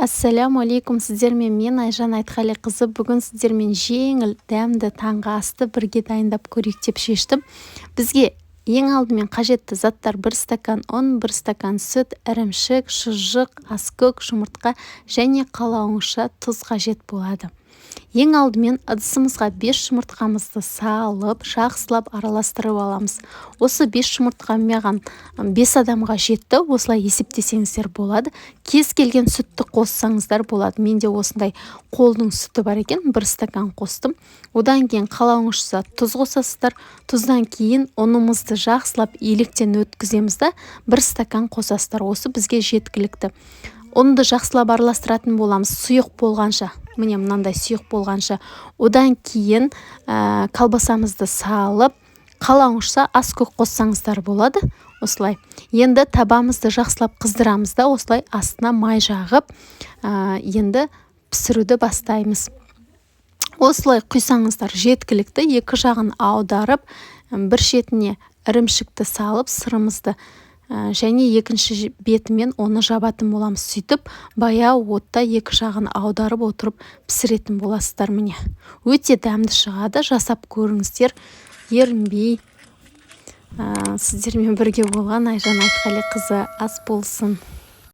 Ассаляму алейкум! Сіздермен мен, Айжан Айтқалиқызы. Бүгін сіздермен жеңіл, дәмді таңғы асты бірге дайындап көрейік деп шештім. Бізге ең алдымен қажетті заттар: 1 стакан ұн, 1 стакан сүт, ірімшік, шұжық, аскөк, жұмыртқа және қалауыңызша тұз қажет болады. Ең алдымен ыдысымызға 5 жұмыртқамызды салып, жақсылап араластырып аламыз. Осы 5 жұмыртқа маған 5 адамға жетті, осылай есептесеңіздер болады. Кез келген сүтті қоссаңыздар болады. Менде осындай қолдың сүті бар екен, 1 стакан қостым. Одан кейін қалауыңызша тұз қосасыздар. Тұздан кейін ұнымызды жақсылап електен өткіземіз да, 1 стакан қосасыздар. Осы бізге жеткілікті. Ұнды жақсылап араластыратын боламыз сұйық болғанша, міне, мынандай сұйық болғанша. Одан кейін колбасамызды салып, қалауыңызша аскөк қоссаңыздар болады. Осылай енді табамызды жақсылап қыздырамыз да, осылай астына май жағып, енді пісіруді бастаймыз. Осылай құйсаңыздар жеткілікті. Екі жағын аударып, бір шетіне ірімшікті салып, сырымызды және екінші бетімен оны жабатын боламыз. Сөйтіп, баяу отта екі жағын аударып отырып пісіретін боласыздар. Міне, өте дәмді шығады, жасап көріңіздер ерінбей. Сіздермен бірге болған Айжан Айтқалиқызы. Ас болсын!